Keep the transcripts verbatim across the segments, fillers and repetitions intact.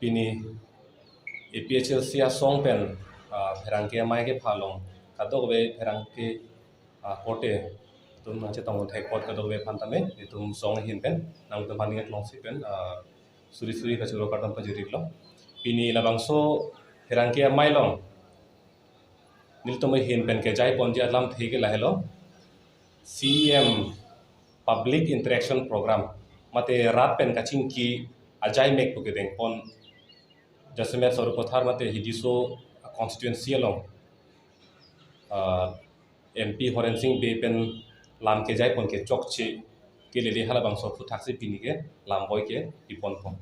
Pini A P H L C asong pen, ah, pherangke amei kepha along kadokave pherangke, ah, korte atum nangchetong thek apot kadokave aphan tame itum song ahin pen nangtum aphan ning aklong si pen, ah, suri suri kachoro kardom pajir-iklo. Pini labangso pherangke amei along nelitum ahin pen kejai ponji alamthe ke lahelo, C E M Public Interaction Program mate rat pen kachingki ajaimek pu kedengpon jasemet Sarupathar mate Hediso constituency along, ah, M P Horen Sing Bey pen lam kejai pon kechokche kelele halabangso aphuthak si pini ke lamboi ke piponpon.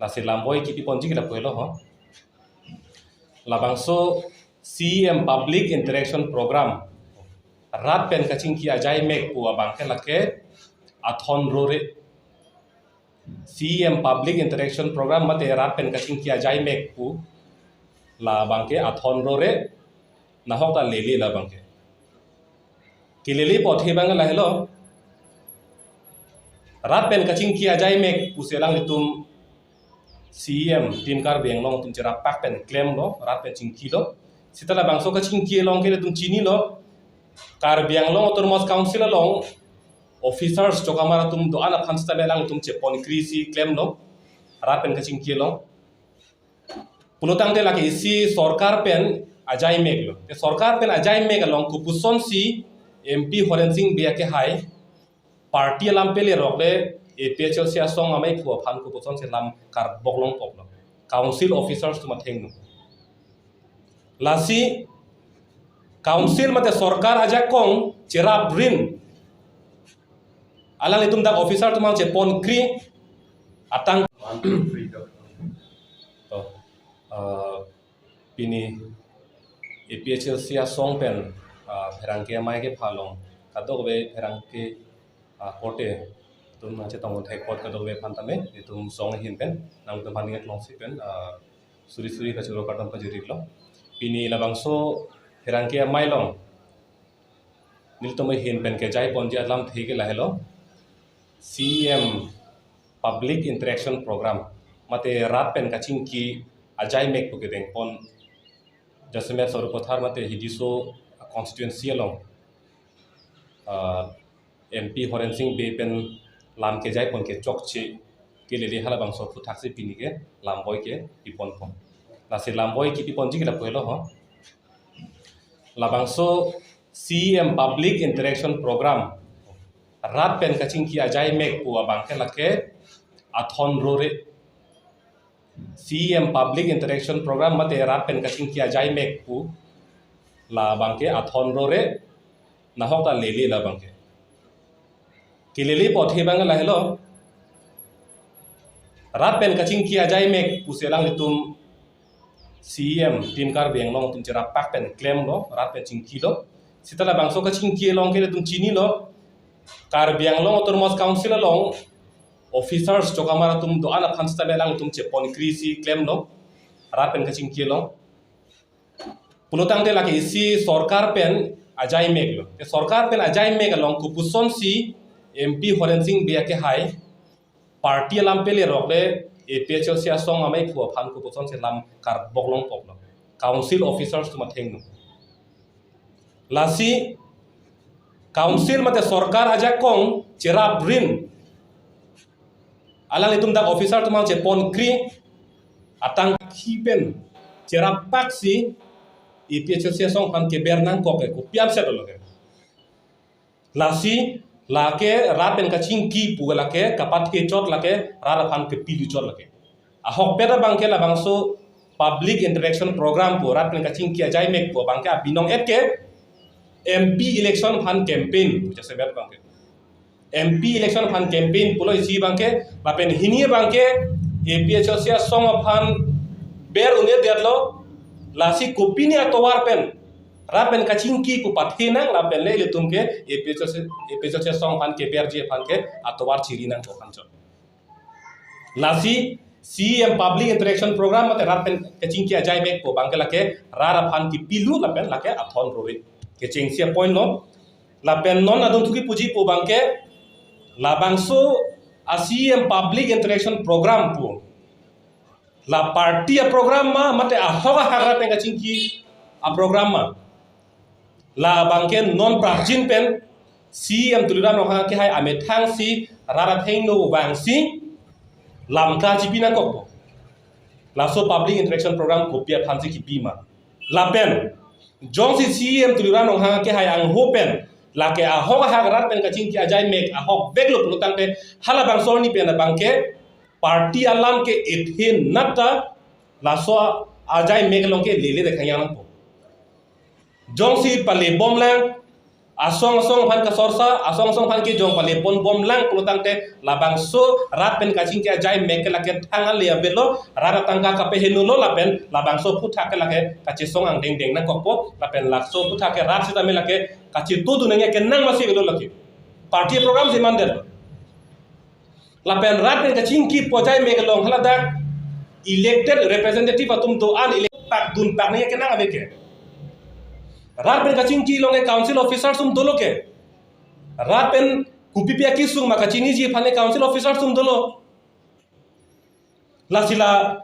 Lasi lamboi kepiponji ke lapu helo ho. Labangso C E M Public Interaction Program, rat pen kachingki ajaimek pu abang ke lake athon rore. C E M Public Interaction Program mate rat pen kachingki ajaimek pu labang ke athon rore, nahok ta lele labang ke. Kelele apot he abang lahelo. Rat pen kachingki ajaimek pusi alanglitum C E M Team Karbi Anglong atum cherap pak pen klemlo, rat pen chingkilo. Seta labangso kachingki along ke ilitum chinilo, Karbi Anglong Autonomous Council along officers chokamar atum do-an aphan seta alanglitum cheponkri si klemlo, rat pen kachingki along. Pulotangte lake isi sorkar pen ajaimeklo. Te sorkar pen ajaimek along kopuson si M P Horen Sing Bey akehai party alam pele rok le A P H L C asong amei phu aphan kopuson si lam karbok longpoklo, council officers atum athengno. Lasi council mate sorkar ajakong cherap rin alanglitum dak officer atum aphan cheponkri atang. One, two, three, go. To, ah, pini A P H L C asong pen, ah, pherangke amei kepha along kadokave pherangke, ah, korte atum nangchetong thek apot kadokave aphan tame itum song ahin pen nangtum aphan ning aklong si pen, ah, suri suri kachoro kardom pajir-iklo. Pini labangso pherangke amei along nelitum ahin pen kejai ponji alamthe ke lahelo, C E M Public Interaction Program mate rat pen kachingki ajaimek pu kedengpon jasemet Sarupathar mate Hediso constituency along, ah, M P Horen Sing Bey pen lam kejai pon kechokche kelele halabangso aphuthak si pini ke lamboi ke piponpon. Lasi lamboi kepiponji ke lapu helo ho. Labangso C E M Public Interaction Program, rat pen kachingki ajaimek pu abang ke lake athon rore. C E M Public Interaction Program mate rat pen kachingki ajaimek pu labang ke athon rore, nahok ta lele labang ke. Kelele apot he abang lahelo. Rat pen kachingki ajaimek pusi alanglitum C E M Team Karbi Anglong atum cherap pak pen klemlo, rat pen chingkilo. Seta labangso kachingki along ke ilitum chinilo, Karbi Anglong Autonomous Council along officers chokamar atum do-an aphan seta alanglitum cheponkri si klemlo, rat pen kachingki along. Pulotangte lake isi sorkar pen ajaimeklo. Te sorkar pen ajaimek along kopuson si M P Horen Sing Bey akehai party alam pele rok le A P H L C asong amei phu aphan kopuson si lam karbok longpoklo, council officers atum athengno. Lasi council mate sorkar ajakong cherap rin alanglitum dak officer atum aphan cheponkri atangki pen cherap pak si A P H L C asong aphan keber nangkok ke kopi an set lo ke. Lasi lake rat pen kachingki pu lake kapathe chot, lake rat aphan kepilu chot lake. Ahokpet abang ke labangso Public Interaction Program pu rat pen kachingki ajaimek pu abang ke abinong et ke M P election aphan campaign pu jasemet abang ke. M P election aphan campaign pulo isi abang ke, lapen hini abang ke A P H L C asong aphan ber un-edetlo, lasi kopine atovar pen rat pen kachingki pu pathe nang lapen le ilitum ke A P H L C, A P H L C asong aphan keberji aphan ke atovar chiri nangkok aphan chot. Lasi C E M Public Interaction Program mate rat pen kachingki ajaimek pu abang ke lake rat aphan kepilu lapen lake athon rore. Kechengsi apoint lo. Lapen non adung thuki puji pu abang ke labangso a C E M Public Interaction Program pu La party aprogram ma, mate ahok ahak rat pen kachingki aprogram ma. Labangke non prapjin pen C E M Tuliram Ronghang kehai amethang si rat athengno vangsi lam kachipi nangkokpo. Laso public interaction program kopi aphan si kipi ma. Lapen jongsi C E M Tuliram Ronghang kehai angho pen lake ahok ahak rat pen kachingki ajai mek ahok veklo pulo tangte halabangso arni pen abangke party alam ke ethe nata laso ajai mek along ke lele de khang yang nangpo. Jongsi pale bomlang, asong asong aphan kasorsa, asong asong aphan ke jong pale pon bomlang pulo tangte labangso rat pen kachingki ajai mek ke lake thang ale avelo, rat atangka kapeheno lo lapen labangso aphuthak ke lake kachesong angdeng deng nangkokpo, lapen laso aphuthak ke rat sitame lake kachitudun nangji kenang masi avelo lake. Party program si mandetlo. Lapen rat pen kachingki pu ajai mek along haladak elected representative atum do-an elect pak dun pak nangji kenang ave ke. Rat pen kachingki along ke council officers atum dolo ke. Rat pen kopipi akesung ma kachiniji aphan ke council officers atum dolo. Lasi la,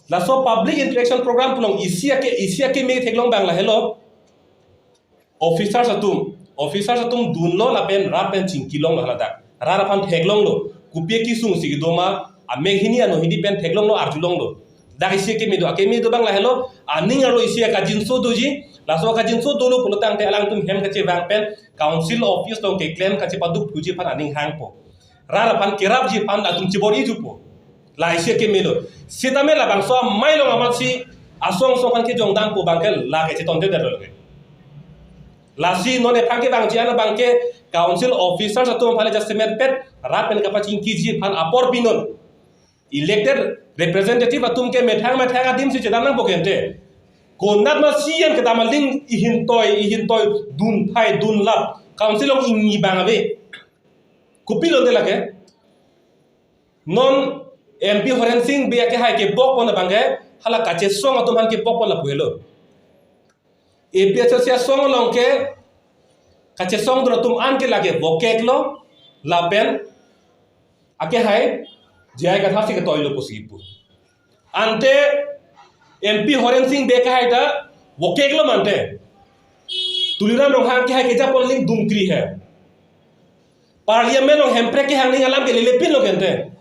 laso public interaction program pu along isi ake, isi akeme theklong abang lahelo. Officers atum, officers atum dunlo lapen rat pen chingkilonglo haladak. Rat aphan theklonglo. Kopi akesung si kedo ma, amek hini ano hini pen theklonglo, arjulonglo. Dak isi akeme do, akeme do abang lahelo, aning arlo isi akajinso doji, laso akajinso dolo pulo tangte alangtum hem kachevang pen council office along keklem kachepaduk puji aphan aning hangpo. Rat aphan kerapji aphan latum chibor-ijupo. La isi akeme lo. Sitame labangso amei along amatsi asong asong aphan kejongdampo abangke lake chetonte detlo lake. Lasi non ephan kevangji an abangke council officers atum aphan jasemet pet rat pen kapachingkiji aphan apor pinon. Elected representative atum ke methang methang adim si chedam nangpo kente. Konat ma C E M kedam aling ihintoi, ihintoi dun phai dun lap. Council along ingni abang ave. Kopilo de lake. Non M P Horen Sing Bey akehai kebok pon abangke hala kachesong atum aphan kebok pon lapu helo. A P H L C asong along ke kachesongdun atum an ke lake vokeklo lapen akehai J I Kathar si ketoilo pusi pu. Ante M P Horen Sing Bey akehai ta vokeklo mante. Tuliram Ronghang akehai kejapon aling dungkri he. Parliament along Hemprek kehang aning alam ke lelepinlo kente.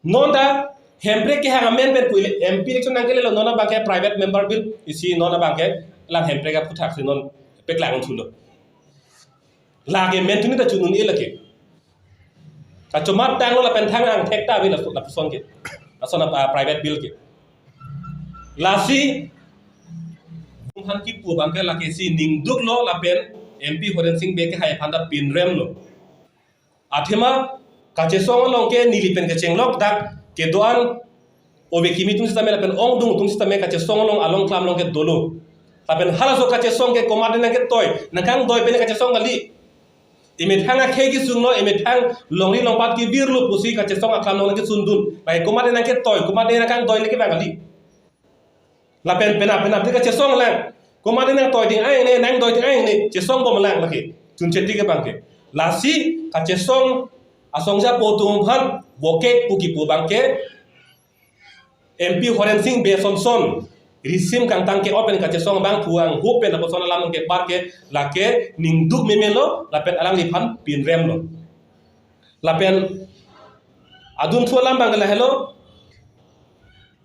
Non ta Hemprek kehang amen pen pu ele-, M P election nangkelelo, non abangke private member bill isi, non abangke lang Hemprek aphuthak si non peklang thulo. Lake men tuni ta chunun-e lake. Kachomat tanglo lapen thang angthek ta ave laso, lapuson ke. Lason a, private bill ke. Lasi aphan kipu abangke lake si ningduklo lapen M P Horen Sing Bey akehai aphan ta pinremlo. Athema kachesong along ke neli pen kechenglok dak kedo-an ove kimi atum sitame lapen ongdung atum sitame kachesong along along klam along ke dolo. Lapen halaso kachesong ke komat nangketoi, nangkangdoi pen kachesong kali. Emethang akhei kesunglo, emethang longri longpat kevirlo pusi kachesong aklam along kesundun. Bai komat nangketoi, komat nangkangdoi leke abang kali. Lapen penap penap ke kachesong lang. Komat nangtoi ding ai ne, nangdoi ding ai ne, chesong bom lang lake. Chuncheti ke abangke. Lasi kachesong asong japo atum aphan vokek pu kipu abangke M P Horen Sing Bey sonson risim kangtang ke-ot pen kachesong abang puang hup pen lapuson alam ke par ke lake ningduk memelo lapen alangliphan pinremlo. Lapen adunthu alam abangke lahelo,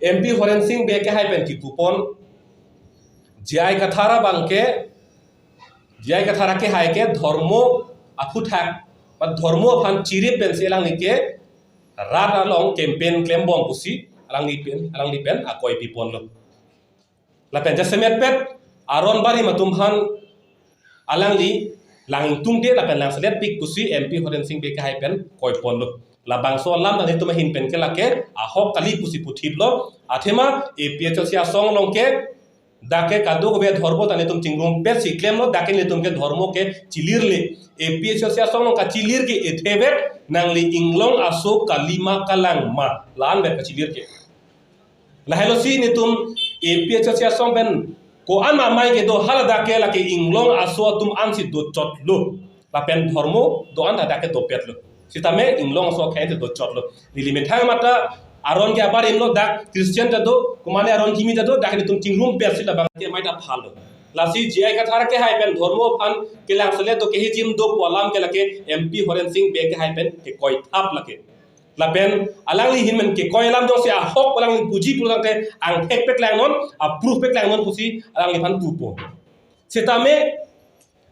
M P Horen Sing Bey akehai pen kipupon, J I Kathar abangke, J I Kathar akehai ke dhormo aphuthak, ba dhormo aphan chirip pensi alangli ke rat along campaign klembom pusi alangli pen, alangli pen akoi piponlo. Lapen jasemet pet aron barim atum aphan alangli lang tungde lapen lang selet pik pusi M P Horen Sing Bey akehai pen koiponlo. Labangso alam ta netum ahin pen ke lake ahok kali pusi puthiplo. Athema A P H L C asong along ke dak ke kadokave dhormo ta netum chingrum pet si klemlo, dak ke netum ke dhormo ke chilirle. A P H L C asong along kachilir ke ethevek nangli inglong aso kalima kalangma. La-an vet kachilir ke. Lahelo si netum A P H L C asong pen ko-an ma amei kedo haladak ke lake inglong aso atum ansi dochotlo. Lapen dhormo do-an ta dak ke dopetlo. Sitame inglong aso akhei ansi dochotlo. Neli methang mata Aron ke abarim lo, dak Christian ta do, komane aron kimi ta do, dak netum chingrum pesi labang ke mai ta phal lo. Lasi J I Kathar akehai pen dhormo aphan kelangselet do, kehijim do pu alam ke lake M P Horen Sing Bey akehai pen kekoi thap lake. Lapen alangli ahin pen kekoi alam jongsi ahok alangli puji pulo tangte angthek paklang non, a-proof paklang non pusi alangliphan pupo. Setame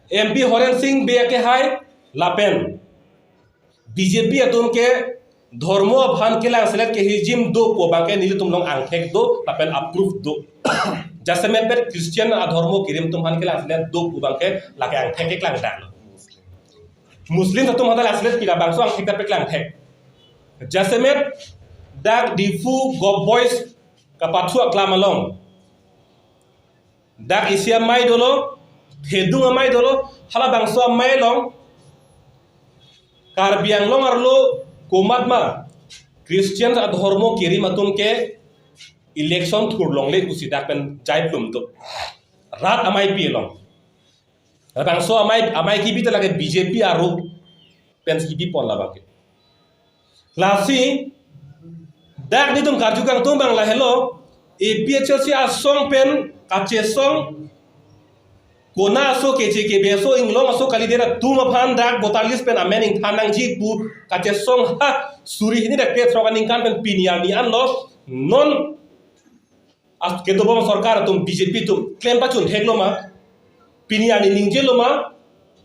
M P Horen Sing Bey akehai lapen B J P atum ke dhormo aphan kelangselet kehijim do pu abang ke nelitum along angthek do lapen a-proof do. Jasemet pen Christian adhormo kerim atum aphan kelangselet do pu abang ke lake angthek keklang dak lo. Muslim atum aphan langselet pi labangso angthek ta paklang thek. Jasemet dak Diphu Govt Boys kapathu aklam along, dak isi amei dolo, Thedung amei dolo, halabangso amei along Karbi Anglong arlo komatma Christian adhormo kerim atum ke election thurlongle pusi dak pen jai plum do. Rat ameipi along. Labangso amei, amei kebi ta lake B J P aru pen kebi pon labang ke. Lasi dak netum karju kangtung abang lahelo, A P H L C asong pen kachesong, kona aso keche kebe aso inglong aso kalidet atum aphan dak voter list pen amen ingthan nangji pu kachesong ha suri hini dak kre throk aningkan pen pini arni anlo non as kedobom sorkar atum B J P atum klem pachun thek lo ma? Pini arni ningje lo ma?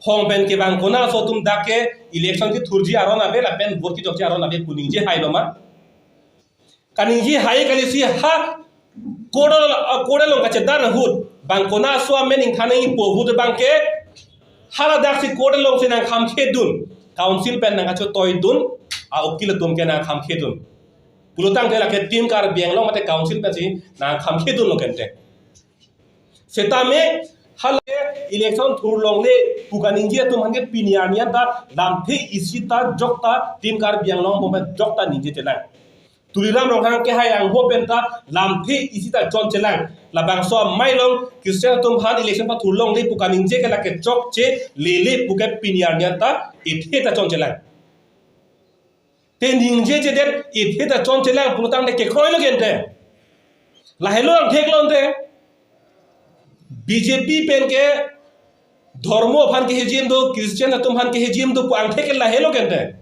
Hong pen kevang kona aso atum dak ke election kethurji aron ave lapen vote kejokji aron ave pu ningje hai lo ma? Kaningje hai kali si ha court along, court along kachedar ahut bang kona aso amen ingthan nangji pu ahut abang ke haladak si court along si nangkhamkhedun, council pen nangkachotoi dun, a-ukil atum ke nangkhamkhedun. Pulo tangte lake Team Karbi Anglong mate council pensi nangkhamkhedun lo kente. Setame hala election thurlongle pu kaningje atum aphan ke pini arni anta lamthe isi ta jokta Team Karbi Anglong bomben jokta ningje chelang. Tuliram Ronghang akehai angho penta lamthe isi ta chonchelang. Labangso amei along Christian atum aphan election pathurlongle pu kaningje ke lake chokche lele pu ke pini arni anta ethe ta chonchelang. Te ningjejedet ethe ta chonchelang pulo tangte kekroi lo kente. Lahelo angthek lo ante. B J P pen ke dhormo aphan kehijim do, Christian atum aphan kehijim do pu angthek ke lahelo kente.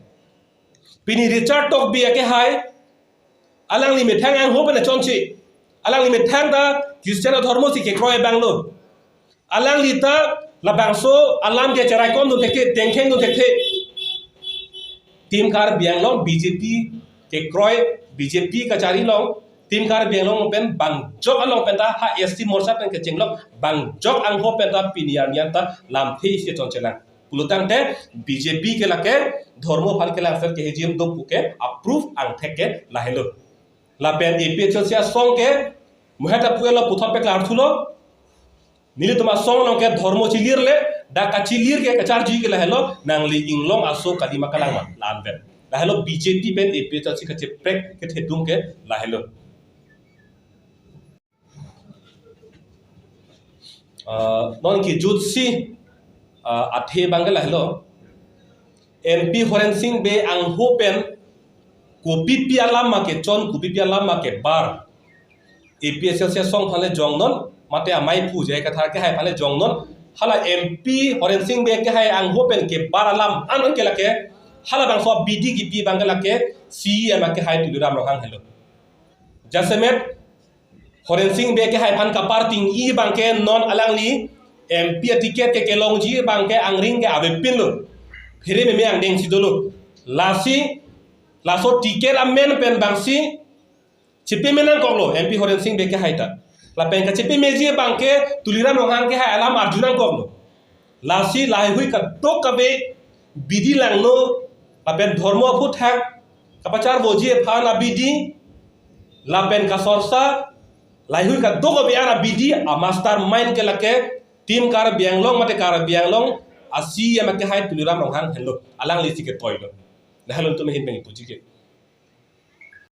Pini Richard Tokbi akehai, alangli methang angho pen chonche. Alangli methang ta Christian adhormo si kekroi abang lo. Alangli ta labangso alam ke cherai kom dun thekthe, tengkheng dun thekthe. Team Karbi Anglong B J P kekroi, B J P kachari along, Team Karbi Anglong pen bangjok along penta ha S T Morcha pen kechenglok bangjok angho penta pini arni anta lamthe isi chonchelang. Pulo tangte B J P ke lake dhormo aphan kelangselet kehijim do pu ke a-proof angthek ke lahelo. Lapen A P H L C asong ke muheta puelo puthot peklar thulo. Nelitum asong along ke dhormo chilir le, dak kachilir ke kacharji ke lahelo, nangli inglong aso kalima kalang ma, la-an pen. Lahelo B J P pen A P H L C kacheprek ke Thedung ke lahelo. Ah, non kejutsi, ah, athe abang ke lahelo. M P Horen Sing Bey angho pen kopipi alam ma kechon, kopipi alam ma kebar A P H L C asong aphan le jongnon, mate amei aphu J I Kathar akehai aphan le jongnon. Hala M P Horen Sing Bey akehai angho pen kebar alam an ke lake, halabangso abidi kipi abang ke lake C E M akehai Tuliram Ronghang helo. Jasemet Horen Sing Bey akehai aphan kaparting-i abang ke non alangli M P aticket ke kelongji abang ke angring ke avepin lo. Phere meme angdeng si dolo. Lasi, laso ticket amen pen abang si chepeme nangkoklo M P Horen Sing Bey akehai ta. Lapen kachepemeji abang ke Tuliram Ronghang akehai alam arju nangkoklo. Lasi laheihui kadokave bidi langno, lapen dhormo aphuthak kapacharvoji aphan abidi, lapen kasorsa, laheihui kadokave an abidi a-mastermind ke lake Team Karbi Anglong mate Karbi Anglong a-C E M akehai Tuliram Ronghang helo, alangli si ketoilo. Lahelo netum ahin pen kipuji ke.